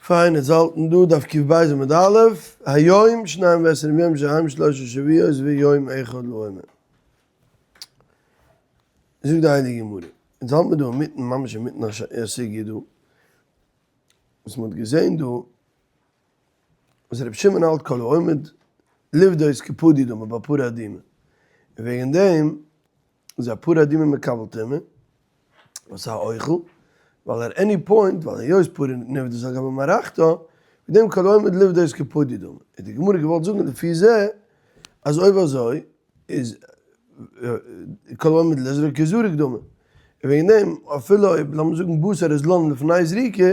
פיין, אונז האלטן דא דף קב עמוד א', היום שניים ועשרים יום שהם שלשה שבועות ויום אחד לעומר. זאגט די הייליגע גמרא, אונז האלט מיר דא אינמיטן, ממש אינמיטן א סוגיא דא, וואס מען האט געזען דא, אז רבי שמעון האלט כל העומד לפדות כפדוי דמי ביי פרה אדומה, און וועגן דעם איז א פרה אדומה מקבל טומאה, וואס איז א אוכל, ווייל at any point, ווייל היות פרה נפדית על גבי מערכתה, מיט דעם כל העומד לפדות כפדוי דמי. האט די גמרא געוואלט זאגן לפי זה, אז אויב אזוי איז כל העומד לזרוק כזרוק דמי. און וועגן דעם אפילו אויב לאמיר זאגן בשר איז לן לפני זריקה,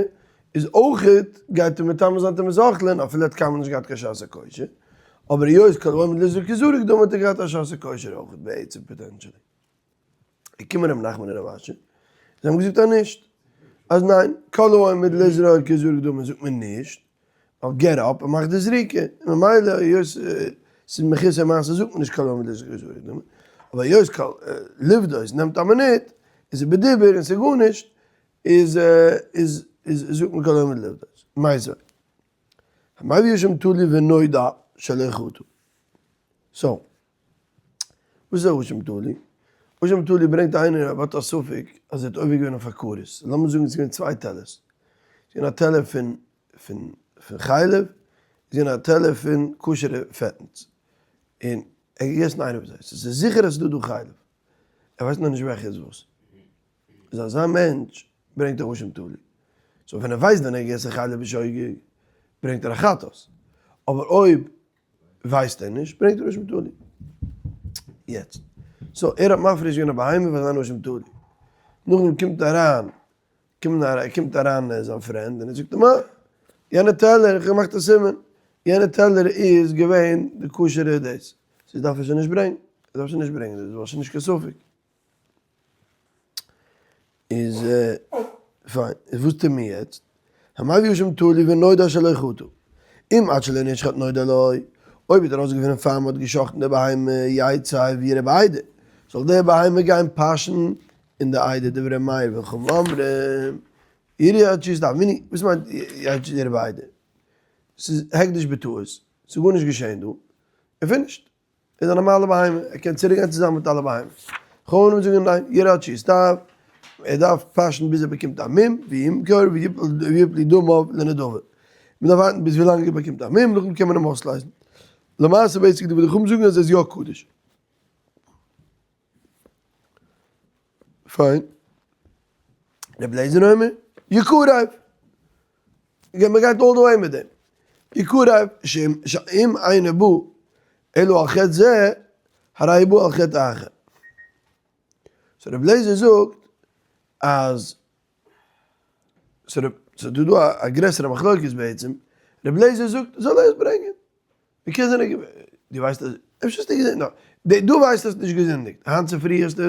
איז אויכעט גייט ער מטמא זיין טומאת אוכלין אפילו ער האט קיינמאל נישט געהאט קיין שעת הכושר, אבער היות כל העומד לזרוק כזרוק דמי האט ער געהאט א שעת הכושר אויכעט בעצם potentially. געקומען ר' נחמן און רב אשי, זיי האבן געזאגט אז נישט, אז ניין, כל העומד לזרוק כזרוק דמי זאגט מען נישט, ווייל get up און מאך די זריקה, און ממילא היות ס'איז מחוסר מעשה זאגט מען נישט כל העומד לזרוק כזרוק דמי, אבער היות כל לפדות נעמט א מינוט, איז עס בדיבור און ס'איז גארנישט, איז איז איז זאגט מען כל העומד לפדות. מיתיבי. המביא אשם תלוי ונודע שלא חטא. so, וואס איז א אשם תלוי? אשם תלוי ברענגט איינער האט א ספק אז ער האט עובר געווען אויף א כרת. לאמיר זאגן עס איז געווען צוויי טעלערס. עס איז געווען א טעלער פון פון פון חלב, עס איז געווען א טעלער פון כשר'ע פעטנס. און ער האט געגעסן איינע פון זיי. ס'איז זיכער אז ס'איז דא דא חלב. ער ווייסט נאר נישט וועלכע איז וואס. איז אזא מענטש ברענגט ער אשם תלוי. so ווען ער ווייסט ווען ער האט געגעסן חלב בשוגג ברענגט ער א חטאת. אבער אויב ווייסט ער נישט ברענגט ער אשם תלוי. יעצט, so ער האט מפריש געווען א בהמה פאר זיין אשם תלוי. נאכדעם קומט אריין, קומט אריין זיין friend און ער זאגט אים אה, יענע טעלער, איך האב געמאכט א סימן, יענע טעלער איז געווען די כשר'ע דאס. so דארף ער שוין נישט ברענגען. ער דארף שוין נישט ברענגען, דאס איז שוין נישט קיין ספק. איז פיין, איז וואס טוט מען יעצט? המביא אשם תלוי ונודע שלא חטא, אם עד שלא נשחט נודע לו, אויב האט ער ארויסגעפונען פאר מען האט געשחט'ן די בהמה יצא וירעה בעדה, זאל די בהמה גיין פאשן אין די עדה דברי מאיר וחכמים אומרים, ירעה עד שיסתאב, וואס מיינט ירעה בעדה? ס'איז הקדש בטעות, ס'איז גארנישט געשען דא, און finished. איז א נארמאלע בהמה, ער קען צוריק גיין צוזאמען מיט אלע בהמות. חכמים זאגן ניין, ירעה עד שיסתאב, ער דארף פאשן ביז ער באקומט א מום, וימכור ויפלו דמיו לנדבה. מען דארף ווארטן ביז ווילאנג ער באקומט א מום, נאכדעם קען מען אים אויסלייזן. למעשה basically וואס די חכמים זאגן אז ער איז יא קדוש. פיין. רבי אליעזר אומר, יקרב. מען גייט all the way מיט דעם. יקרב שאם אינו בא אלא על חטא זה, הרי הוא בא על חטא אחר. so רבי אליעזר זאגט אז ס'איז דא דא א גרעסערע מחלוקת בעצם, רבי אליעזר זאגט זאל ער עס ברענגען. ווי קען זיין דו ווייסט אז אפשר האסטו געזינדיגט נאר דו ווייסט האסט נישט געזינדיגט היינט צופרי האסטו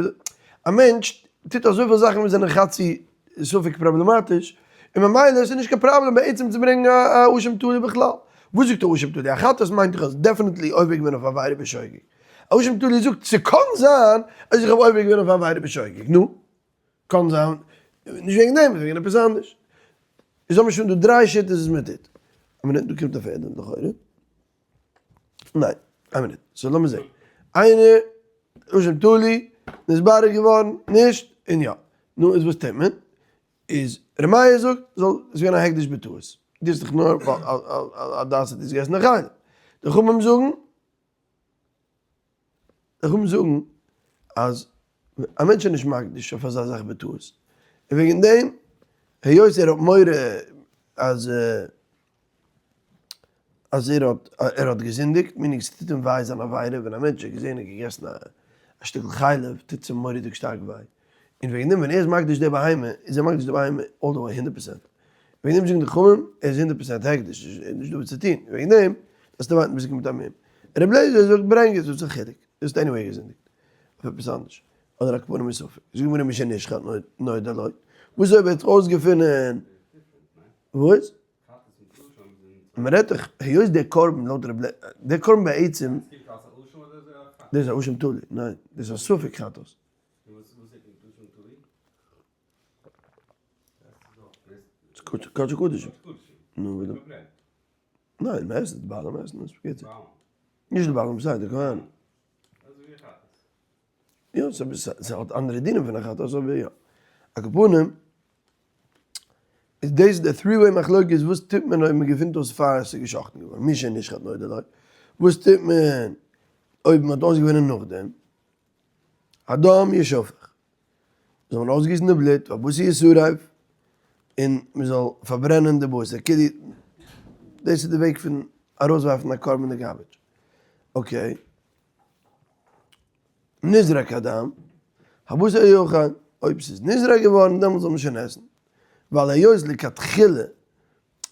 א מענטש טוט אזויפיל זאכן וואס זענען חצי ספק פראבלעמאטיש און ממילא איז נישט קיין פראבלעם בעצם צו ברענגען א אשם תלוי בכלל וואס זאגט א אשם תלוי א חטאת מיינט איך אז definitely עובר געווען אויף עבירה בשוגג א אשם תלוי זאגט ס'קאן זיין אז איך האב עובר געווען אויף עבירה בשוגג נו קאן זיין, נישט וועגן דעם, וועגן עפעס אנדערש. איז האבן שוין דא דריי שיטות וואס מען טוט. א מינוט, דא קומט א פערדע לכאורה. ניין, א מינוט. so לאמיר זען. איינער, אשם תלוי, נתברר געווארן, נישט, און יא. נו, איז וואס טוט מען? איז ר' מאיר זאגט, זאל עס ווערן א הקדש בטעות. דו האסט דאך נאר ווייל א דעת האט דאס געגעסן א חלב. די חכמים זאגן, חכמים זאגן אז א מענטש איז נישט מקדיש אויף אזא זאך בטעות, און וועגן דעם היות ער האט מורא אז אז ער האט ער האט געזינדיגט, meaning ס'טוט אים וויי זיין עבירה, ווען א מענטש האט געזען און געגעסן א שטיקל חלב טוט עס אים מורא'דיג שטארק וויי, און וועגן דעם ווען ער איז מקדיש די בהמה איז ער מקדיש די בהמה all the way הונדערט פראצענט, וועגן דעם זאגן די חכמים ער איז הונדערט פראצענט הקדש, נישט דא וואס צו טון, וועגן דעם דארפסטו ווארטן ביז ס'קומט א מום. רבי אליעזר זאגט ברענג עס, וואס איז א חילוק? דו האסט anyway געזינדיגט אויף עפעס אנדערש, אדער א כפרה מספק. זאגט די גמרא משנשחט נודע לו, וואס אויב ער האט אויסגעפונען וואס? מען רעדט דאך היות דער קרבן לויט רבי אליעזר, דער קרבן בעצם, דאס איז א אשם תלוי, ניין, דאס איז א ספק חטאת. קדשי קדשים. נו, ניין, מען עסט די בעלים עסן עס, בקיצור. נישט די בעלים, סיי די כהנים. יא, ס'האט אנדערע דינים פון א חטאת, אבער יא. על כל פנים, איז דאס די three way מחלוקת, וואס טוט מען אויב מען געפינט אויס פאר עס איז געשאכטן געווארן, מי שנשחט נודע לו, וואס טוט מען אויב מען האט אויסגעפונען נאכדעם, הדם ישפך, זאל מען אויסגיסן די בלוט, והבשר ישרף, און מען זאל פארברענען די בשר, כאילו דאס איז די וועג פון ארויסווארפן א קרבן אין די garbage, okay. נזרק הדם, הבשר יאכל, אויב ס'איז נזרק געווארן דעמאלטס זאל מען שוין עסן, ווייל היות לכתחילה,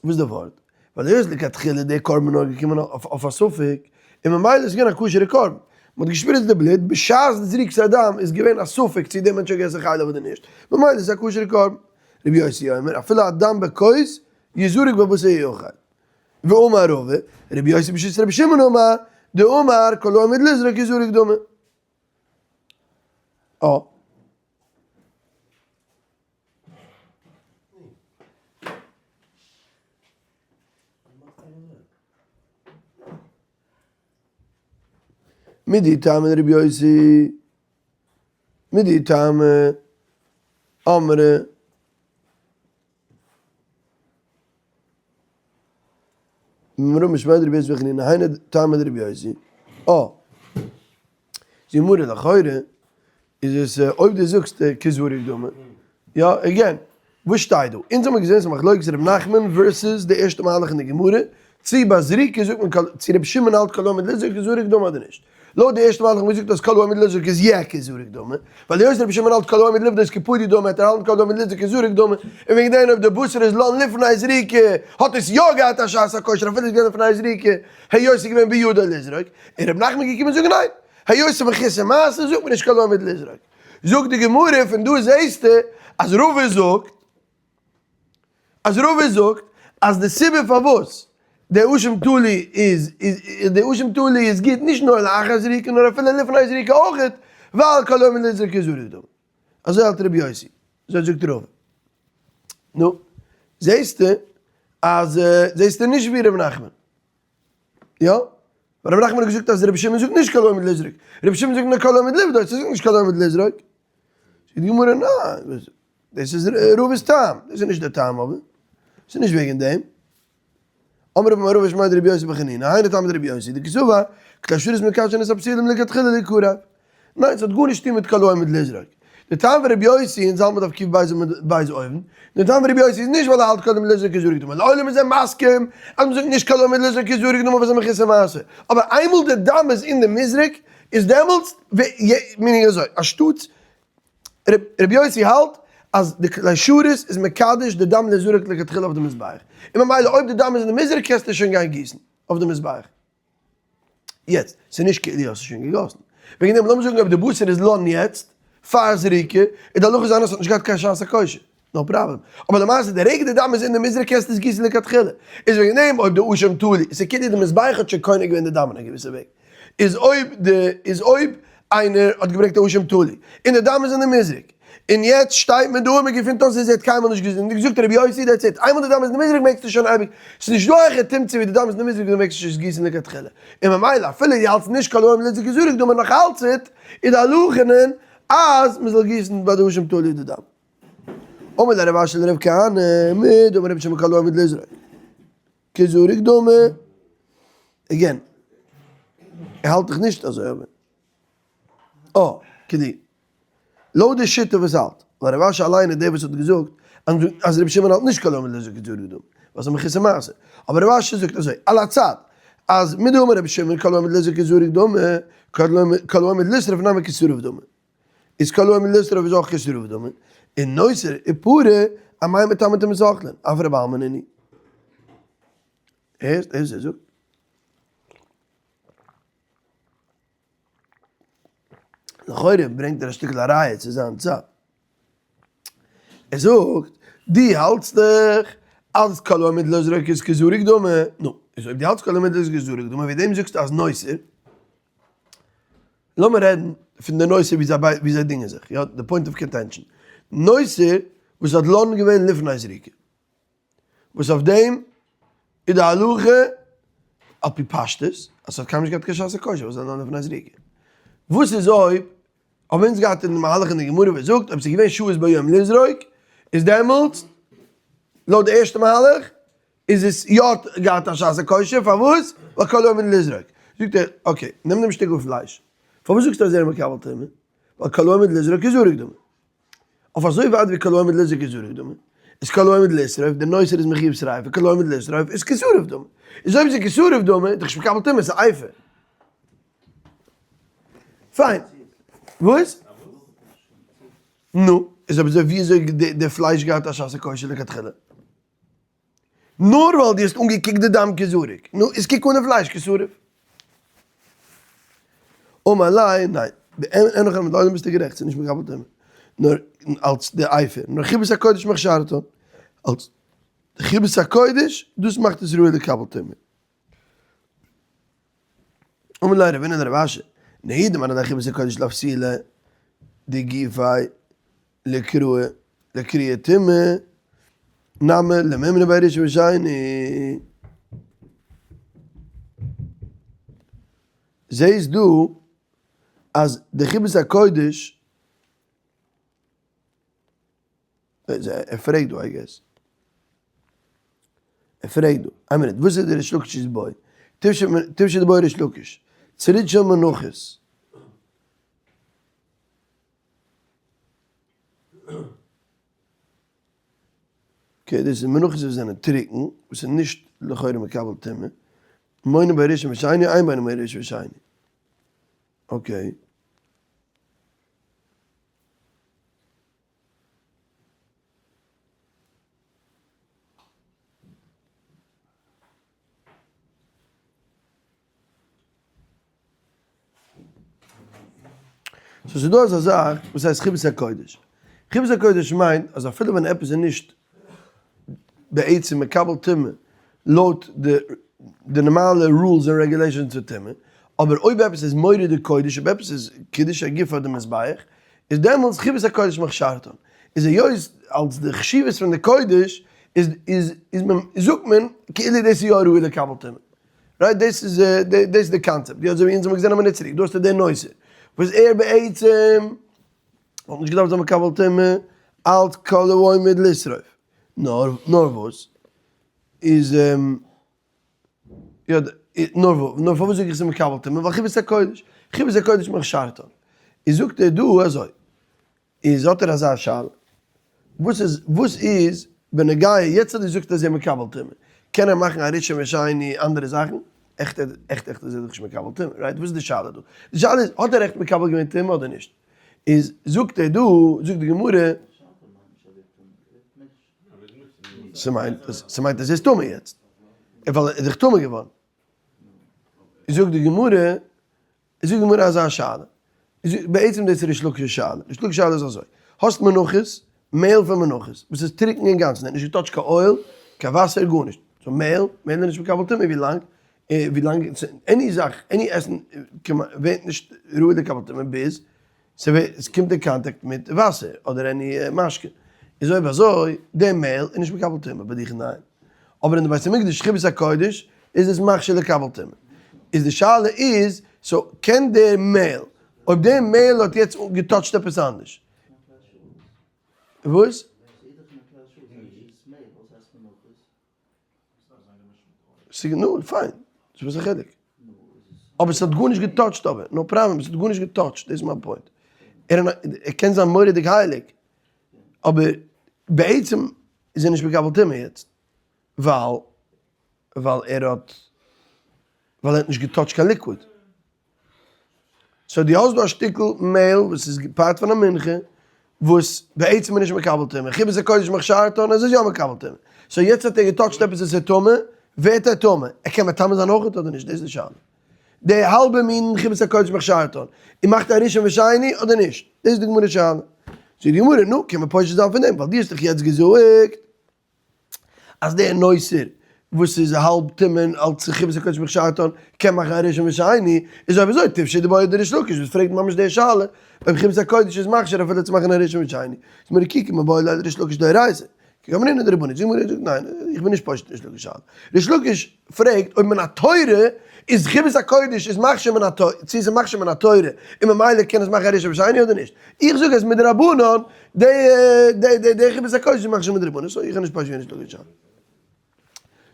וואס איז די ווארט? ווייל היות לכתחילה דער קרבן נאר געקומען אויף א ספק, און ממילא איז געווען א כשר'ע קרבן, מען האט געשפריצט די בלוט, בשעת די זריקת הדם איז געווען א ספק צי דער מענטש האט געגעסן חלב אדער נישט, ממילא איז עס א כשר'ע קרבן. רבי יוסי אומר, אפילו הדם בכוס יזרק והבשר יאכל. ואמר רבא, רבי יוסי בשיטת רבי שמעון אמר, דאמר כל העומד לזרוק יזרק דמי. אה. מידי טעמא דרבי יוסי, מידי טעמא אמרי. מרא משמיה דרבי יוסי בן חנינא היינו טעמא דרבי יוסי, אה. די גמרא לכאורה איז עס אויב דו זאגסט כזרוק דמי, יא again, וואס שטייט דא? אונז האמיר געזען ס'איז מחלוקת ר' נחמן versus די ערשטע מהלך אין די גמרא, צי ביי זריקה זאגט מען צי רבי שמעון האלט כל העומד לזרוק איז זרוק דמי אדער נישט. לויט די ערשטע מהלך האט מען געזאגט אז כל העומד לזרוק איז יא כזרוק דמי, ווייל היות רבי שמעון האלט כל העומד לפדות כפדוי דמי האט ער האלטן כל העומד לזרוק כזרוק דמי, און וועגן דעם אויב די בשר איז לן לפני זריקה האט עס יא געהאט א שעת הכושר אפילו עס איז געווען לפני זריקה היות עס איז געווען בידו לזרוק, און רבי נחמן איז געקומען זאגן ניין, היות עס איז מחוסר מעשה זאגט מען נישט כל העומד לזרוק. זאגט די גמרא פון דא זעסטו אז רבא זאגט אז רבא זאגט אז די סיבה פארוואס די אשם תלוי איז איז די אשם תלוי איז גוט נישט נאר לאחר זריקה נאר אפילו לפני זריקה אויכעט ווייל כל העומד לזרוק יזרק דמי. אזוי האלט רבי יוסי, אזוי זאגט רבא. נו, זעסטו אז זעסטו נישט ווי ר' נחמן. יא? ווייל רבי נחמן האט געזאגט אז רבי שמעון זאגט נישט כל העומד לזרוק, רבי שמעון זאגט נאר כל העומד לפדות, ער זאגט נישט כל העומד לזרוק. זאגט די גמרא ניין, דאס איז רבא'ס טעם, דאס איז נישט דער טעם אבער, ס'איז נישט וועגן דעם. אמר רבי מערבא שמיה דרבי יוסי בן חנינא, היינו טעמא דרבי יוסי, דקסבר, כלי שרת מקדשין את הפסולים לכתחילה ליקרב. ניין, ס'האט גארנישט צוטון מיט כל העומד לזרוק. די טעם פון רבי יוסי, אונז האלט מיר דף קב עמוד ב' אויבן, די טעם פון רבי יוסי איז נישט ווייל ער האלט כל העומד לזרוק כזרוק דמי, לעולם איז ער מסכים אז מ'זאגט נישט כל העומד לזרוק כזרוק דמי ווייל ס'איז מחוסר מעשה, אבער איינמאל די דם איז אין די מזרק איז דעמאלטס, meaning אזוי, אנשטאטס רבי יוסי האלט אז די כלי שרת איז מקדש די דם לזרוק לכתחילה אויף די מזבח, און ממילא אויב די דם איז אין די מזרק קענסטו שוין גיין גיסן אויף די מזבח. יעצט, ס'איז נישט כאילו האסט עס שוין געגאסן. וועגן דעם לאמיר זאגן אויב די בשר איז לן יעצט, פאר זריקה, איז די הלכה זיין אז ס'האט נישט געהאט קיין שעת הכושר. no problem. אבער למעשה די רגע די דם איז אין די מזרק קענסטו עס גיסן לכתחילה. איז וועגן דעם אויב די אשם תלוי, ס'איז כאילו די מזבח האט שוין קונה געווען די דם אין א געוויסע וועג. איז אויב די, איז אויב איינער האט געברענגט א אשם תלוי, און די דם איז אין די מזרק, און יעצט שטייט מען דא און מען געפינט אויס אז ער האט קיינמאל נישט געזינדיגט, זאגט רבי יוסי that's it, איינמאל די דם איז אין די מזרק מעגסטו שוין אייביג, ס'איז נישט דא א היכי תמצא ווי די דם איז אין די מזרק דו מעגסט נישט עס גיסן לכתחילה, און ממילא אפילו דו האלטסט נישט כל העומד לזרוק יזרק דמי נאך אלץ איז די הלכה אז מען זאל גיסן ביי די אשם תלוי די דם. אמר ליה רב אשי לרב כהנא, מדאמר רבי שמעון כל העומד לזרוק כזרוק דמי, again, ער האלט דאך נישט אזוי אבער, אה, כדי. לויט די שיטה וואס האלט, ווייל רב אשי אליין איז דער וואס האט געזאגט אז רבי שמעון האלט נישט כל העומד לזרוק כזרוק דמי, ווייל ס'איז מחוסר מעשה. אבער רב אשי זאגט אזוי, על הצד, אז מדאמר רבי שמעון כל העומד לזרוק כזרוק דמי, כל העומד לשרוף נמי כשרוף דמי. איז כל העומד לשרוף איז אויך כשרוף דמי. און נותר ופרה, אמאי מטמא טומאת אוכלין, אף רבי אלמא נינהו. הערסט? הערסט וואס ער זאגט? לכאורה ברענגט ער א שטיקל א ראיה צו זיין צד. ער זאגט, דו האלטסט דאך אז כל העומד לזרוק איז כזרוק דמי, נו, איז אויב דו האלטסט כל העומד לזרוק כזרוק דמי, וועגן דעם זאגסטו אז נותר, לאמיר רעדן פון די נותר ווי זיי ווי זיי דינגען זיך, יא, די point of contention. נותר וואס האט לן געווען לפני זריקה, וואס אויף דעם. איז די הלכה על פי פשטות אז ס'האט קיינמאל נישט געהאט קיין שעת הכושר ווייל ס'איז נאר לפני זריקה. וואס איז אויב האבן אונז געהאט אין די מהלך אין די גמרא וואס זאגט אויב ס'איז געווען שעות ביום לזרוק איז דעמאלטס לויט די ערשטע מהלך איז עס יא געהאט א שעת הכושר פארוואס? ווייל כל העומד לזרוק. זאגט ער okay נעם דעם שטיקל פלייש פארוואס זאגסטו אז ער איז מקבל טומאה? ווייל כל העומד לזרוק איז זרוק דמי. אויף אזוי ווייט ווי כל העומד לזרוק איז זרוק דמי, איז כל העומד לשרוף, דער נותר איז מחיוב שריפה, כל העומד לשרוף איז כשרוף דמי. איז אויב ס'איז כשרוף דמי, איז דאך נישט מקבל טומאה, ס'איז אפר. פיין. וואס? נו, איז אויב אזוי ווי אזוי די פלייש געהאט א שעת הכושר לכתחילה? נאר ווייל דו האסט אנגעקוקט די דם כזרוק. נו, איז קוק אן די פלייש כשרוף. אמר ליה, ניין. אין הכי נמי, לעולם ביסטו גערעכט, ס'איז נישט מקבל טומאה. נאר אלס די אפר. נאר חיבת הקודש מכשרתן. אלס חיבת הקודש, דאס מאכט עס ראוי לקבל טומאה. אמר ליה רבינא לרב אשי, נהי דמר על חיבת הקודש לאפסולי דגופיה לקרוע לקריעה טומאה נמי למימרא בי ראשון ושני. זעהסט דא אז די חיבת הקודש, ער פרעגט דא I guess. ער פרעגט דא, איין מינוט, וואס איז די ריש לקיש'ס בעיא? תפשט דבעי ריש לקיש, צריד של מנחות. okay, דאס איז מנחות וואס זענען טרוקן, וואס איז נישט לכאורה מקבל טומאה. מונין בין ראשון ושני, אין מונין בין ראשון ושני. Okay. So ס'איז דא אזא זאך וואס הייסט חיבת הקודש. חיבת הקודש מיינט אז אפילו ווען עפעס איז נישט בעצם מקבל טומאה לויט די די נארמאלע rules און regulations פון טומאה, אבער אויב עפעס איז מורא'דיג קודש, אויב עפעס איז קידוש הגוף פאר די מזבח, איז דעמאלטס חיבת הקודש מכשרתן. איז היות אלס די חשיבות פון די קודש איז איז איז מען זאגט מען כאילו דאס איז יא ראוי לקבל טומאה. Right? דאס איז דאס איז די קאנצעפט. ווי אזוי ווי אונז האבן געזען א מינוט צוריק, דא האסטו די נושא וואס ער בעצם וואלט נישט געדארפט זיין מקבל טומאה אלץ כל העומד לשרוף. נאר נאר וואס איז יא נאר וואס נאר פארוואס זאג איך ס'איז מקבל טומאה? ווייל חיבת הקודש, חיבת הקודש מכשרתן. איז זאגט ער דא אזוי, איז האט ער אזא שאלה, וואס איז וואס איז בנוגע יעצט אז דו זאגסט אז ער מקבל טומאה, קען ער מאכן א ראשון ושני אנדערע זאכן? עכט עכט עכט איז ער דאך נישט מקבל טומאה, right? וואס איז די שאלה דא? די שאלה איז האט ער עכט מקבל געווען טומאה אדער נישט? איז זאגט ער דא, זאגט די גמרא, ס'מיינט ס'מיינט אז ער איז טמא יעצט, ווייל ער איז דאך טמא געווארן. זאגט די גמרא, זאגט די גמרא אזא שאלה, בעצם דאס איז ריש לקיש'ס שאלה, ריש לקיש'ס שאלה איז אזוי, האסט מנחות, מעהל פון מנחות, וואס איז טרוקן אינגאנצן, ער האט נישט געטאטשט קיין oil, קיין וואסער, גארנישט, so מעהל, מעהל איז נישט מקבל טומאה ווי לאנג, ווי לאנג, any זאך, any עסן ווערט נישט ראוי לקבל טומאה ביז ס'קומט אין קאנטאקט מיט וואסער אדער any משקה, איז אויב אזוי די מעהל איז נישט מקבל טומאה ביי דיך ניין, אבער אין די בית המקדש חיבת הקודש איז עס מכשיר לקבל טומאה, איז די שאלה איז so קען די מעהל אויב די מעהל האט יעצט געטאטשט עפעס אנדערש וואס? נו, פיין, ס'איז וואס א חילוק? אבער ס'האט גארנישט געטאטשט אבער, no problem, ס'האט גארנישט געטאטשט, דאס איז מיין point. ער קען זיין מורא'דיג הייליג, אבער בעצם איז ער נישט מקבל טומאה יעצט, ווייל ווייל ער האט ווייל ער האט נישט געטאטשט קיין liquid. So דו האסט דא א שטיקל מעהל וואס איז part פון א מנחה, וואס בעצם איז נישט מקבל טומאה, חיבת הקודש מכשרתן איז עס יא מקבל טומאה. So יעצט האט ער געטאטשט עפעס וואס איז טמא, ווערט ער טמא. ער קען מטמא זיין אויכעט אדער נישט? דאס איז די שאלה. די האלבע מין חיבת הקודש מכשרתן, און מאכט א ראשון ושני אדער נישט? דאס איז די גמרא שאלה. זאגט די גמרא, נו, קען מען פושט זיין פון דעם, ווייל דו האסט דאך יעצט געזאגט אז דער נותר וואס איז האלב טמא אלץ חיבת הקודש מכשרתן קען מאכן א ראשון ושני, איז אויב אזוי תפשוט דבעיא דריש לקיש וואס פרעגט ממש די שאלה אויב חיבת הקודש איז מכשיר אפילו צו מאכן א ראשון ושני, איז מיר קוק מיבעי ליה דריש לקיש דאורייתא. קאמרינא דרבנן, זאגט גמרא, זאגט ניין, איך בין נישט פושט ריש לקיש שאלה. ריש לקיש פרעגט אויב מן התורה איז חיבת הקודש איז מכשיר מן התורה, צו איז מכשיר מן התורה און ממילא קען עס מאכן א ראשון ושני אדער נישט. איך זאג אז מדרבנן די די די חיבת הקודש איז מכשיר מדרבנן, so איך האב נישט פושט ווי ריש לקיש שאלה.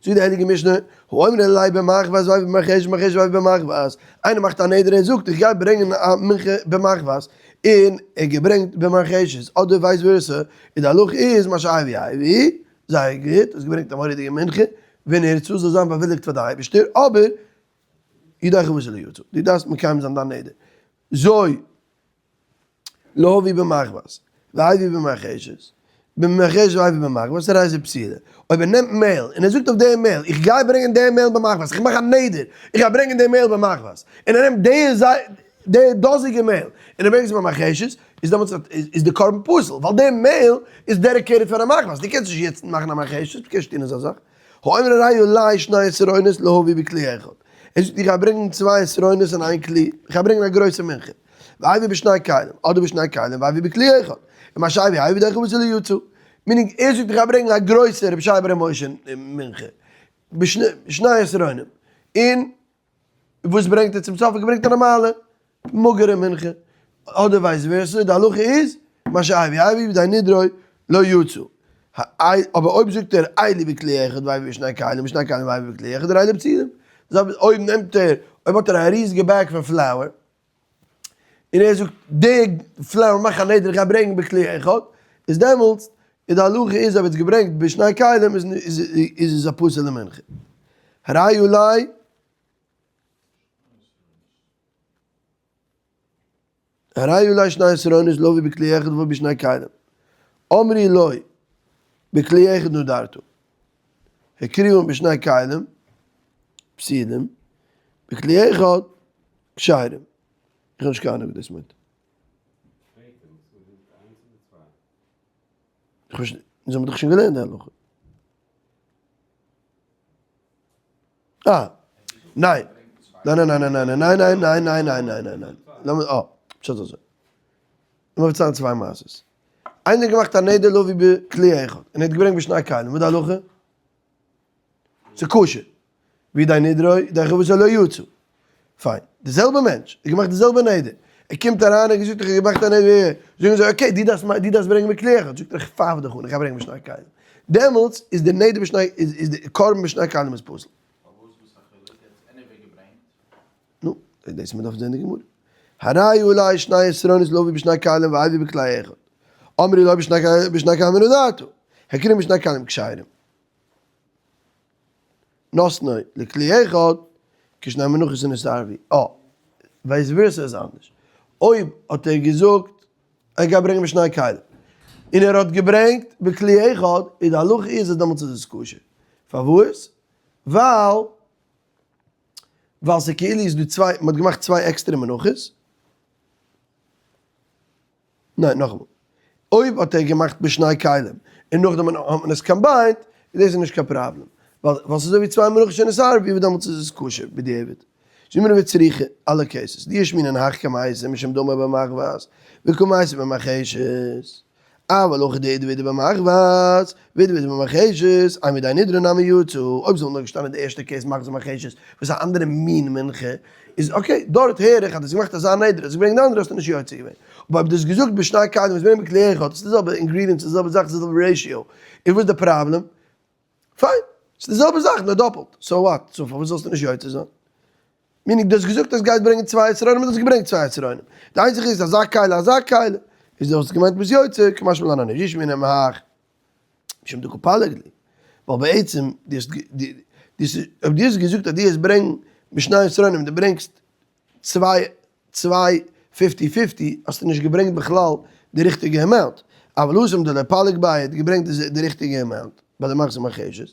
זאגט די הייליגע משנה, האומר עלי במחבת והביא במרחשת מרחשת והביא במחבת, איינער מאכט א נדר ער זאגט איך גיי ברענגען א מנחה במחבת, און ער געברענגט במרחשת, אדער vice versa, און די הלכה איז מה שהביא הביא, זייער גוט, האסט געברענגט א מורא'דיגע מנחה, ונרצה זאל זיין באוויליגט פאר די אייבערשטער, אבער ידי חובתו לא יצא, דו דארפסט מקיים זיין דיין נדר, זוי. להביא במחבת, והביא במרחשת, במרחשת והביא במחבת, הרי זה פסולה. אויב ער נעמט מעהל און ער זאגט אויף דעם מעהל, איך גיי ברענגען דעם מעהל במחבת, איך מאך א נדר, איך גיי ברענגען דעם מעהל במחבת, און ער נעמט די דאזיגע מעהל און ער ברענגט עס במרחשת, איז דעמאלטס איז די קרבן פסול, ווייל די מעהל איז dedicated פאר א מחבת, דו קענסט נישט יעצט מאכן א מרחשת, דו קענסט נישט טון אזא זאך. האומר הרי עלי שני עשרונות להביא בכלי אחד. ער זאגט איך גיי ברענגען צוויי עשרונות אין איין כלי, איך גיי ברענגען א גרויסע מנחה. והביא בשני כלים, אדער בשני כלים והביא בכלי אחד. ומה שהביא הביא ידי חובתו לא יצא. meaning ער זאגט איך גיי ברענגען א גרויסע רבי ישעי' בר' משה מנחה. בשני עשרונים. און וואס ברענגט ער צום סוף? ער ברענגט א נארמאלע מאגערע מנחה. אדער vice versa, די הלכה איז, מה שהביא הביא וידי נדרו לא יצא. אבער אויב זאגט ער אלו בכלי אחד והביא בשני כלים, בשני כלים והביא בכלי אחד, הרי אלו פסולים. אויב נעמט ער, אויב האט ער א ריזיגע bag פון flour, און ער זאגט די flour מאך א נדר איך גיי ברענגען בכלי אחד, איז דעמאלטס איז די הלכה איז אויב ער האט עס געברענגט בשני כלים איז עס א פסול'ע מנחה. הרי עלי הרי עלי שני עשרונות להביא בכלי אחד והביא בשני כלים. אמרו לו בכלי אחד נדרת. הקריבן בשני כלים פסולים בכלי אחד כשרים. איך האב נישט קיין אהנונג וואס דאס מיינט. איך ווייס נישט, אונז האבן דאך שוין געלערנט די הלכה. אה, ניין. ניין ניין ניין ניין ניין ניין ניין ניין ניין ניין ניין ניין. לאמיר, אה, פשט אזוי. לאמיר פארציילן צוויי מעשות. איינער האט געמאכט א נדר להביא בכלי אחד, און ער האט געברענגט בשני כלים, וואס איז די הלכה? ס'איז כשר. וידי נדרו, ידי חובתו לא יצא. פיין. די זעלבע מענטש, האט געמאכט די זעלבע נדר. ער קומט אריין און געזאגט איך האב געמאכט א נדר. זאגן זיי okay, דו דארפסט דו דארפסט ברענגען בכלי אחד. זאגט ער איך פייף דיך אן, איך גיי ברענגען בשני כלים. דעמאלטס איז די נדר בשני, איז די קרבן בשני כלים איז פסול. פארוואס וואס א חילוק? ער האט עס anyway געברענגט. נו, דאס מ'דארף זען די גמרא. הרי עלי שני עשרונות להביא בשני כלים והביא בכלי אחד. אמרו לו בשני כלים נדרת. הקריבן בשני כלים כשרים. נתנו לכלי אחד כשני מנחות שנתערבו. אה, vice versa איז אנדערש. אויב האט ער געזאגט ער גייט ברענגען בשני כלים, און ער האט געברענגט בכלי אחד, איז די הלכה איז אז דעמאלטס איז עס כשר. פארוואס? ווייל ווייל ס'כאילו איז דא צוויי, מ'האט געמאכט צוויי עקסטערע מנחות. ניין, נאכאמאל. אויב האט ער געמאכט בשני כלים, און נאכדעם האט מען עס combined, איז דאס נישט קיין פראבלעם. ווייל ס'איז אזוי ווי צוויי מנחות שנתערבו, וואס דעמאלטס איז עס כשר בדיעבד. זאגט מיר וצריכא, אלע cases, דאי אשמעינן הך קמייתא משום דאמר במחבת, וקמייתא במרחשת. אבל הכא דאידי ואידי במחבת, ואידי ואידי במרחשת, אימא ידי נדרו נמי יצא, אויב זאל נאר געשטאנען די ערשטע case מחבת ומרחשת, וואס איז א אנדערע מין מנחה, איז okay, דארט הער איך אז דו האסט געמאכט אזא נדר, האסט געברענגט די אנדערע האסטו נישט יוצא געווען. אבער אויב דו האסט געזאגט בשני כלים האסט געברענגט בכלי אחד, ס'איז די זעלבע ingredients, ס'איז די זעלבע זאך, ס'איז די זעלבע ratio, איז וואס די פראבלעם? פיין, ס'איז די זעלבע זאך נאר דאפלט, so what? so פארוואס זאלסטו נישט יוצא זיין? meaning דו האסט געזאגט אז גייסט ברענגען צוויי עשרונים און דו האסט געברענגט צוויי עשרונים. די איינציגע איז אזא כלי אזא כלי. איז דו האסט געמיינט ביסט יוצא, קא משמע לן אז נישט אי אשמעינן הך משום דקא פליג להו. ווייל בעצם דו האסט אויב דו האסט געזאגט אז דו וועסט ברענגן בשני עשרונים דו ברענגסט צוויי צוויי fifty fifty האסטו נישט געברענגט בכלל די ריכטיגע amount. אבל התם דלא פליג ביה האט געברענגט די ריכטיגע amount ביי די מחבת ומרחשת.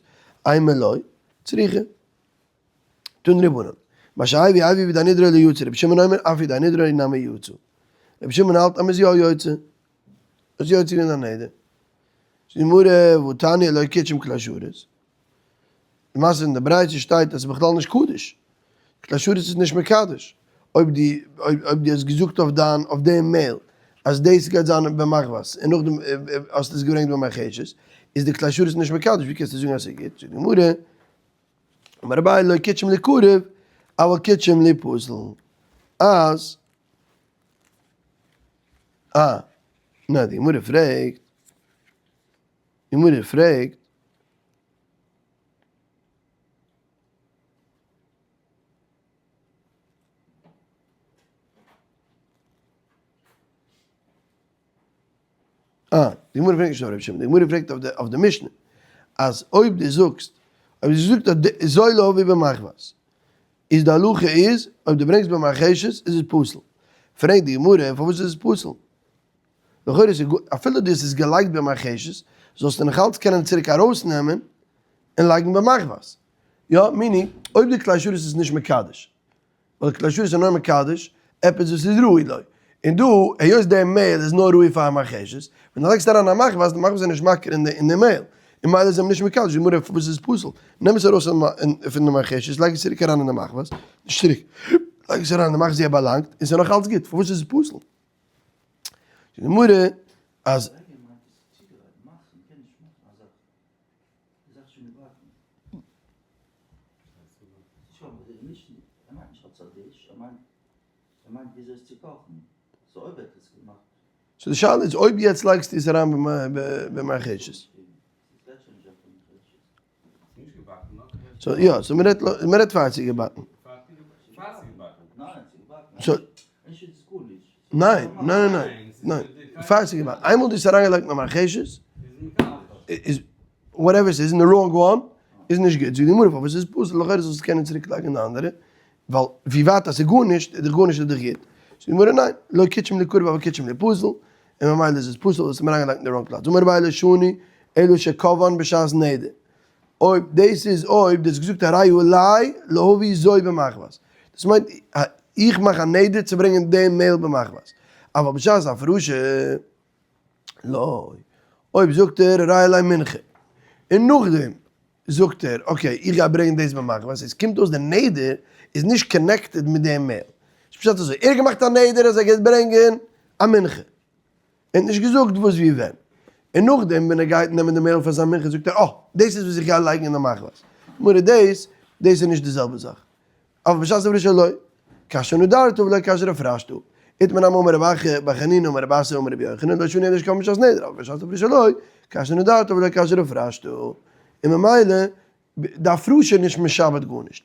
אימא לא צריכא. תנו רבנן, מה שהביא הביא וידי נדרו לא יצא, רבי שמעון אומר אף ידי נדרו נמי יצא. רבי שמעון האלט אז מ'איז יא יוצא. איז יוצא געווען א נדר. זאגט די גמרא, והתניא לא קידשם כלי שרת. למעשה אין די ברייתא שטייט אז ס'איז בכלל נישט קדוש. כלי שרת איז נישט מקדש. אויב דו אויב דו האסט געזאגט אויף דיין אויף דעם מעיל אז דאס גייט זיין במחבת און נאכדעם האסטו עס געברענגט במרחשת. איז די כלי שרת נישט מקדש, ווי קענסטו זאגן אז ס'איז גוט? זאגט די גמרא, אמר אביי לא קידשם ליקרב, אבל קידשם ליפסל, אז אה, נא די גמרא פרעגט, די גמרא פרעגט, אה, די גמרא פרעגט נישט אויף רבי שמעון, די גמרא פרעגט אויף די משנה, אז אויב דו זאגסט, אויב דו זאגסט אז זו להביא במחבת, איז די הלכה איז, אויב דו ברענגסט במרחשת איז עס פסול. פרעגט די גמרא, פארוואס איז עס פסול? לכאורה איז אפילו דו האסט עס געלייגט במרחשת, זאלסטו נאכאלץ קענען צוריק ארויסנעמען און לייגן במחבת. יא, meaning, אויב די כלי שרת איז נישט מקדש, ווייל כלי שרת איז נאר מקדש עפעס וואס איז ראוי לו, און דא, היות די מעהל איז נאר ראוי פאר א מרחשת, ווען דו לייגסט אריין א מחבת, די מחבת איז נישט מכיר אין די מעהל, און מילא איז אים נישט מקדש, די גמרא פארוואס איז עס פסול? נעם עס ארויס פון די מרחשת, לייג עס צוריק אריין אין די מחבת, נישט צוריק, לייג עס אריין אין די מחבת ווי ער באלאנגט, און ס'איז נאך אלץ גוט, פארוואס איז עס פסול? זאגט די גמרא אז. So די שאלה איז אויב יעצט לייגסטו עס אריין במרחשת. So יא, so מ'רעדט מ'רעדט פאר ס'איז געבאקן. So ניין, ניין ניין ניין, פאר ס'איז געבאקן. איינמאל דו האסט אריינגעלייגט אין א מרחשת, איז whatever ס'איז אין די wrong one, איז נישט גוט. זאגט די גמרא פארוואס איז פסול, לכאורה זאלסטו קענען צוריק לייגן אין די אנדערע, ווייל ווי ווייט אז ס'איז גארנישט, איז דאך גארנישט איז דאך גוט. זאגט די גמרא ניין, לא קידשם ליקרב אבל קידשם ליפסל, און ממילא איז עס פסול, האסט אים אריינגעלייגט אין די wrong פלאץ. אמר אביי לא שנו אלא שקבען בשעת נדר. אויב דאס איז אויב דו האסט געזאגט הרי עלי להביא זו במחבת, דאס מיינט איך מאך א נדר צו ברענגען דעם מעהל במחבת, אבל בשעת הפרשה לא, אויב זאגט ער הרי עלי מנחה, און נאכדעם זאגט ער okay איך גיי ברענגען דאס במחבת, עס קומט אויס די נדר איז נישט connected מיט דעם מעהל, איז פשט אזוי, ער האט געמאכט א נדר אז ער גייט ברענגען א מנחה, ער האט נישט געזאגט וואס ווי ווען. און נאכדעם ווען ער גייט נעמען די מעהל פאר זיין מנחה זאגט ער אה, דאס איז וואס איך גיי לייגן אין די מחבת. גמרא דאס, דאס איז נישט די זעלבע זאך. אבל בשעת הפרשה לא. כאשר נדרת ולא כאשר הפרשת. איתמר נמי אמר רבי אחא בר חנינא אמר רבי אסי אמר רבי יוחנן לא שנו אלא שקבען בשעת נדר אבל בשעת הפרשה לא. כאשר נדרת ולא כאשר הפרשת. און ממילא די הפרשה איז נישט משעבד גארנישט.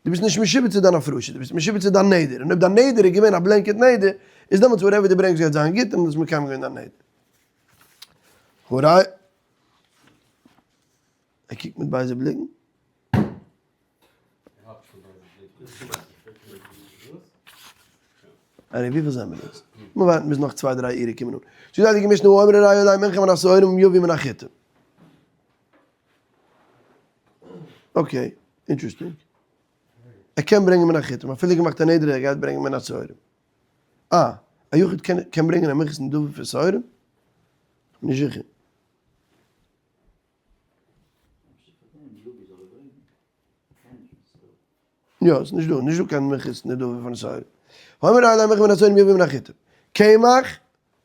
דו ביסט נישט משועבד צו דיין הפרשה, דו ביסט משועבד צו דיין נדר. און אויב דיין נדר איז געווען א blanket נדר, איז דעמאלטס whatever דו ברענגסט גייט זיין גוט און דו האסט מקיים געווען דיין נדר. הראי'. ער קוקט מיט בייזע בליקן. ארי וויפיל זעמיר אונז? מיר ווארטן ביז נאך צוויי דריי אירע קומען אן. זאגט די הייליגע משנה האומר הרי עלי מנחה מן השעורים יביא מן החיטים. Okay, interesting. ער קען ברענגען מן החיטים, אפילו געמאכט א נדר ער גייט ברענגען מן השעורים. אה, א יחיד קען קען ברענגען א מנחת נדבה פון שעורים? כ'בין נישט זיכער. יא, ס'איז נישט דא, נישט דא קיין מנחת נדבה פון שעורים. האומר הרי עלי מנחה מן השעורים יביא מן החיטים. קמח,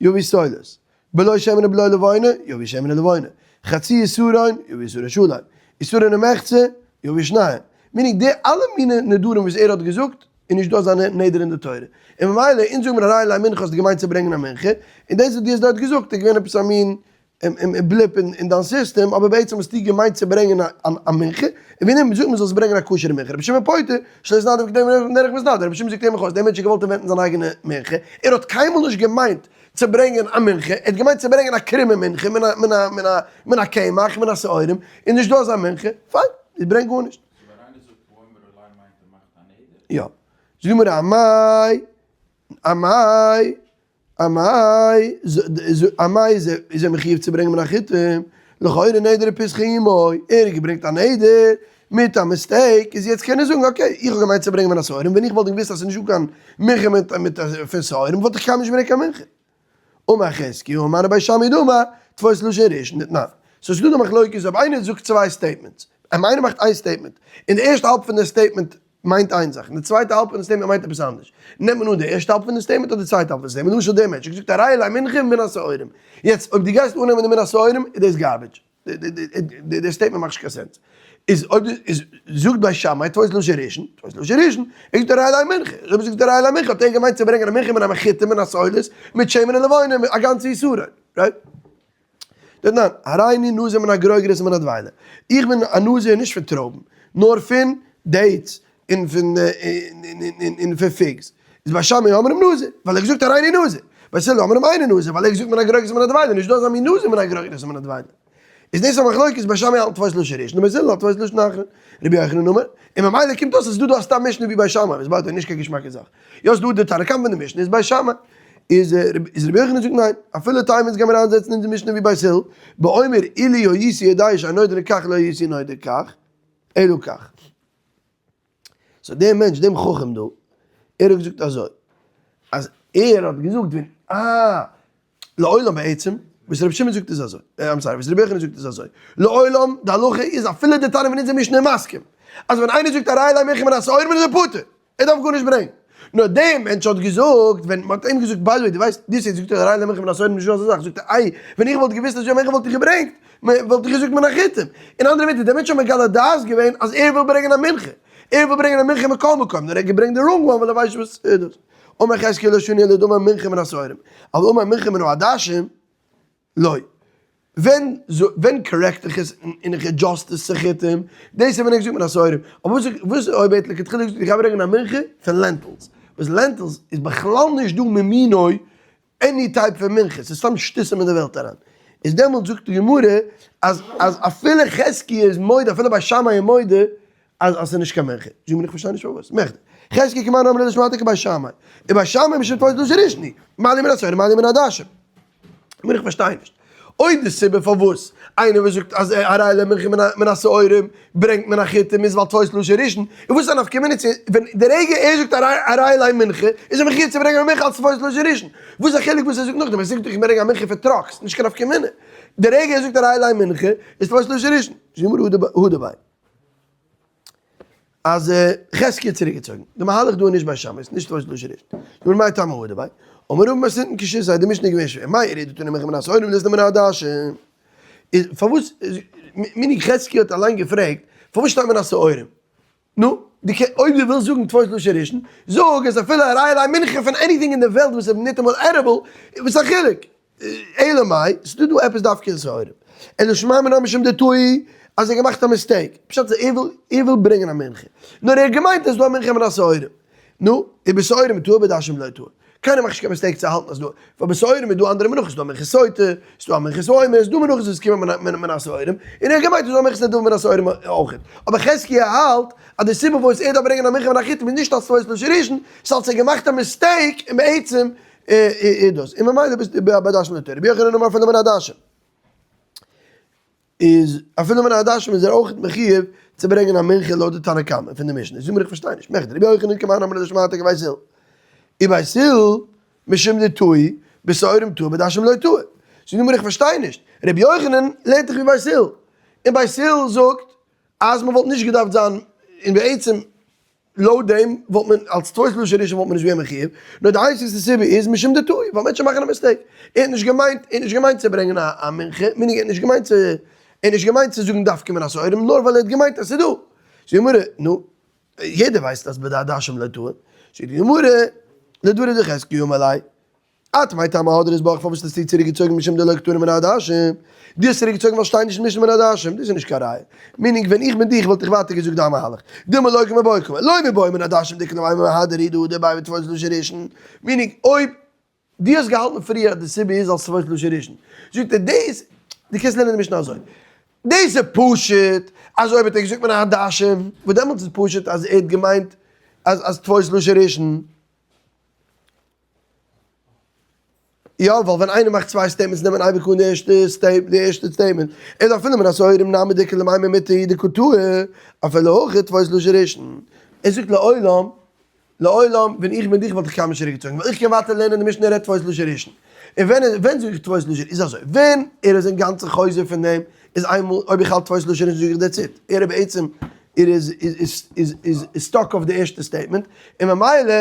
יביא סולת. בלא שמן ובלא לבונה, יביא שמן ולבונה. חצי עשרון, יביא עשרון שלם. עשרון ומחצה, יביא שניים. meaning די אלע מיני נדרים וואס ער האט געזאגט, איז נישט דא אזא נדר אין די תורה. און ממילא, אונז זאגן מיר הרי עלי מנחה האסטו געמיינט צו ברענגען א מנחה, און דאס וואס דו האסט דארט געזאגט איז געווען עפעס א מין blip אין דיין סיסטעם, אבער בעצם האסטו געמיינט צו ברענגען א מנחה, און ווי נעמט זאגט מען זאלסט ברענגען א כשר'ע מנחה, רבי שמעון פוטר, שלא יתנדב כדרך מתנדב, רבי שמעון זאגט אים אויס, דער מענטש האט געוואלט invent ן זיין אייגענע מנחה, ער האט קיינמאל נישט געמיינט צו ברענגען א מנחה, ער האט געמיינט צו ברענגען א קרומע מנחה מן הקמח, מן השעורים, איז נישט דא אזא מנחה, פיין, איז ברענג גארנישט. יא. זאגט די גמרא אמאי, אמאי, אמאי, אמאי איז ער מחיוב צו ברענגען מן החיטים, לכאורה נדר ופסחא עמו, ער האט געברענגט א נדר מיט א mistake, איז יעצט קען ער זאגן okay, איך האב געמיינט צו ברענגען מן השעורים, ווען איך וואלט געוואוסט אז ס'איז נישטא קיין מנחה מיט פון שעורים וואלט איך קיינמאל נישט געברענגט קיין מנחה. אמר חזקיה אמר רבי שמעי' דאמר, תפוס לשון ראשון דתנן. so ס'איז דא די מחלוקת אויב איינער זאגט צוויי statements, אויב איינער מאכט איין statement, און די ערשטע האלב פון די statement מיינט איין זאך, און די צווייטע האלב פון די statement מיינט עפעס אנדערש. נעמט מען אן די ערשטע האלב פון די statement אדער די צווייטע האלב פון די statement? למשל דער מענטש האט געזאגט הרי עלי מנחה מן השעורים. יעצט אויב דו גייסט אננעמען די מן השעורים איז דאס garbage. די statement מאכט נישט קיין sense. איז אויב דו איז זאגט בית שמאי תפוס לשון ראשון, תפוס לשון ראשון, ער זאגט הרי עלי מנחה, אויב ער זאגט הרי עלי מנחה האט ער געמיינט צו ברענגען א מנחה מן החיטים מן הסולת מיט שמן און לבונה א גאנצע יתרון, right? דתנן, הריני נזיר מן הגרוגרות ומן הדבילה, איך בין א נזיר נישט פון טרויבן, נאר פון dates און פון און פון figs, איז בית שמאי אומרים נזיר, ווייל ער האט געזאגט הריני נזיר, בית הלל אומרים אינו נזיר, ווייל ער האט געזאגט מן הגרוגרות ומן הדבילה, נישט דא אזא מין נזיר מן הגרוגרות ומן הדבילה. איז דאס א מחלוקת בית שמאי האלט תפוס לשון ראשון און בית הלל האלט תפוס לשון אחרון, רבי יוחנן אמר, און ממילא קומט אויס אז ס'איז דא דא א סתם משנה ווי בית שמאי, וואס by the way נישט קיין געשמאקע זאך, יא ס'דא די תנא קמא פון די משנה איז בית שמאי, איז רבי יוחנן זאגט ניין, אפילו תימא אונז גיימיר איינזעצן אונזער משנה ווי בית הלל, באומר אילו הייתי יודע שאין נודרין כך לא הייתי נודר כך, אלא כך. so דער מענטש, דעם חכם דא, ער האט געזאגט אזוי, אז ער האט געזאגט ווען אה, לעולם בעצם, וואס רבי שמעון זאגט איז אזוי, I'm sorry, וואס רבי יוחנן זאגט איז אזוי, לעולם די הלכה איז אפילו די תנא פון אונזער משנה איז מסכים, אז ווען איינער זאגט הרי עלי מנחה מן השעורים איז ער פטור, ער דארף גארנישט ברענגען. נאר דער מענטש האט געזאגט, ווען מען האט אים געזאגט by the way דו ווייסט, דו האסט יעצט געזאגט הרי עלי מנחה מן השעורים נישטא אזא זאך, זאגט ער איי, ווען איך וואלט געוואוסט אז יא מנחה וואלט איך געברענגט, וואלט איך געזאגט מן החיטים. אין אנדערע ווערטער, דער מענטש האט מגלה דעת געווען אז ער וויל ברענגען א מנחה, ער וויל ברענגען א מנחה מכל מקום, נאר ער האט געברענגט די wrong one ווייל ער ווייסט נישט וואס איז דאס. אמר חזקיה לא שנו אלא דאמר מנחה מן השעורים, אבל אמר מנחה מן העדשים, לא. ווען ווען correct איך עס און איך adjust עס צו חיטים, דאס איז ווען איך זאג מן השעורים, אבער וואס וואס אויב ער האט לכתחילה געזאגט איך גיי ברענגען א מנחה פון lentils, וואס lentils איז בכלל נישט דא ממינו any type פון מנחה, ס'איז סתם שטותים אין די וועלט אריין, איז דעמאלטס זאגט די גמרא אז אז אפילו חזקיה איז מודה אפילו בית שמאי איז מודה אז אז ס'איז נישט קיין מנחה, זאג מיר איך פארשטיי נישט פארוואס, מכדי חזקיה כמאן אמרה לשמעתא כבית שמאי, ובית שמאי משום תפוס לשון ראשון הוא, מה לי מן השעורים מה לי מן העדשים. מיר איך פארשטיי נישט. אויב די סיבה פארוואס איינער וואס זאגט אז הרי עלי מנחה מן השעורים ברענגט מן החיטים איז ווייל תפוס לשון ראשון, און וואס איז א נפקא מינה צו ווען די רגע ער זאגט הרי עלי מנחה איז ער מחויב צו ברענגען א מנחה אלס תפוס לשון ראשון, וואס איז א חילוק וואס ער זאגט נאכדעם, ער זאגט איך ברענג א מנחה פון trucks, נישט קיין נפקא מינה. די רגע ער זאגט הרי עלי מנחה איז תפוס לשון ראשון. זאגט די גמרא הא דבעי. אז חזקי האט צוריקגעצויגן. די מהלך דא איז נישט בית שמאי, ס'איז נישט תפוס לשון ראשון. נו מאי טעמא הא דבעי? אמר רבא מתניתין קשיתיה די משנה איז געווען שווער. מאי איריא דתני מנחה מן השעורים ליתני מן העדשים? איז פארוואס מיני חזקי האט אליין געפרעגט פארוואס שטייט מן השעורים? נו, די קען אויב דו ווילסט זאגן תפוס לשון ראשון, זאג אז אפילו הרי עלי מנחה פון anything אין די וועלט וואס איז ניטאמאל edible, וואס איז א חילוק? אלא מאי, ס'דא דא עפעס דווקא אין שעורים. אלא שמע מינה משום דטעי, אז ער האט געמאכט א mistake. פשט איז ער וויל, ער וויל ברענגען א מנחה. נאר ער האט געמיינט אז ס'דא א מנחה מן השעורים. נו, איז בשעורים טעה בעדשים לא טעה. קיינער מאכט נישט קיין mistake צו האלטן אז דא, ווייל בשעורים איז דא אנדערע מנחות, ס'דא א מנחת סוטה, ס'דא א מנחת עומר, ס'דא מנחות וואס קומען מן השעורים, און ער האט געמיינט אז ס'דא א מנחת נדבה מן השעורים אויכעט. אבער חזקיה האלט אז די סיבה פארוואס ער דארף ברענגען א מנחה מן החיטים איז נישט אלס תפוס לשון ראשון, ס'אלס ער האט געמאכט א mistake און בעצם איז דאס, און ממילא ביסטו בעדשים לא טעה, רבי יוחנן אמר אפילו מן העדשים, איז אפילו מן העדשים איז ער אויך מחויב צו ברענגען א מנחה לויט די תנא קמא פון די משנה, זאג מיר איך פארשטיי נישט, מכדי רבי יוחנן כמאן אמרה לשמעתא כבית הלל, ובית הלל משום דטעי בשעורים טעה בעדשים לא טעה, זאג מיר איך פארשטיי נישט, רבי יוחנן לערנט דאך ווי בית הלל, און בית הלל זאגט אז מען וואלט נישט געדארפט זיין, און בעצם לויט דעם וואלט מען אלס תפוס לשון ראשון וואלט מען נישט געווען מחויב, נאר די איינציגסטע סיבה איז משום דטעי, ווייל מענטשן מאכן א mistake, ער האט נישט געמיינט, ער האט נישט געמיינט צו ברענגען א מנחה, meaning ער האט נישט געמיינט צו, ער האט נישט געמיינט צו זאגן דווקא מן השעורים, נאר ווייל ער האט געמיינט אז ס'איז דא. זאגט די גמרא, נו, יעדער ווייסט אז בעדשים לא טעה, זאגט די גמרא, לדבריה דחזקיה אמר ליה, את מאי טעמא הדרת בך פארוואס האסטו צוריק געצויגן משום דלא קתני מן העדשים? דו האסט צוריק געצויגן ווייל שטייט נישט אין משנה מן העדשים, דאס איז נישט קיין ראיה. meaning ווען איך בין דיך וואלט איך ווייטער געזאגט דיין מהלך. דילמא לא קא מיבעיא קאמר, לא מיבעיא מן העדשים דאיכא למימר מהדר הוא דהדר ביה ותפוס לשון ראשון. meaning אויב דו האסט געהאלטן פריער אז די סיבה איז אלס תפוס לשון ראשון. זאגט ער דאס, דו קענסט לערנען די משנה אזוי. דאס איז פשוט אז אויב האט ער געזאגט מן העדשים, וואס דעמאלטס איז פשוט אז ער האט געמיינט אז אז תפוס לשון ראשון. יא, ווייל ווען איינער מאכט צוויי statements נעמט מען אייביג אן די ערשטע step, די ערשטע statement. איז אפילו מן השעורים נמי דאיכא למימר מטעי דקא טעי, אפילו הכי תפוס לשון ראשון. ער זאגט לעולם, לעולם, ווען איך בין דיך וואלט איך קיינמאל נישט צוריקגעצויגן, ווייל איך קען ווייטער לערנען די משנה רעדט תפוס לשון ראשון. און ווען ווען זאג איך תפוס לשון איז אזוי, ווען ער איז אינגאנצן חוזר פון דעם, איז איינמאל, אויב איך האלט תפוס לשון ראשון זאג איך that's it. ער איז בעצם, ער איז איז איז איז stuck אויף די ערשטע statement, און ממילא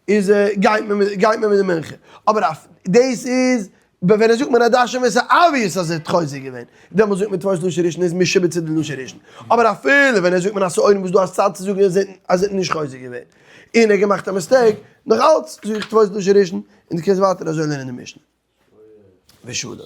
איז גייט מען גייט מען מיט די מנחה, אבער אויף דאס איז. אבער ווען ער זאגט מיר עדשים איז obvious אז ער האט חוזר געווען, דעמאלס זאגט מען תפוס לשון ראשון איז משועבד צו די לשון ראשון. אבער אפילו ווען ער זאגט מיר א שעורים וואס דו האסט צייט צו זאגן אז ער האט נישט חוזר געווען, און ער האט געמאכט א mistake, נאך אלץ זאג איך תפוס לשון ראשון, און דו קענסט ווייטער אזוי לערנען די משנה. ושלום.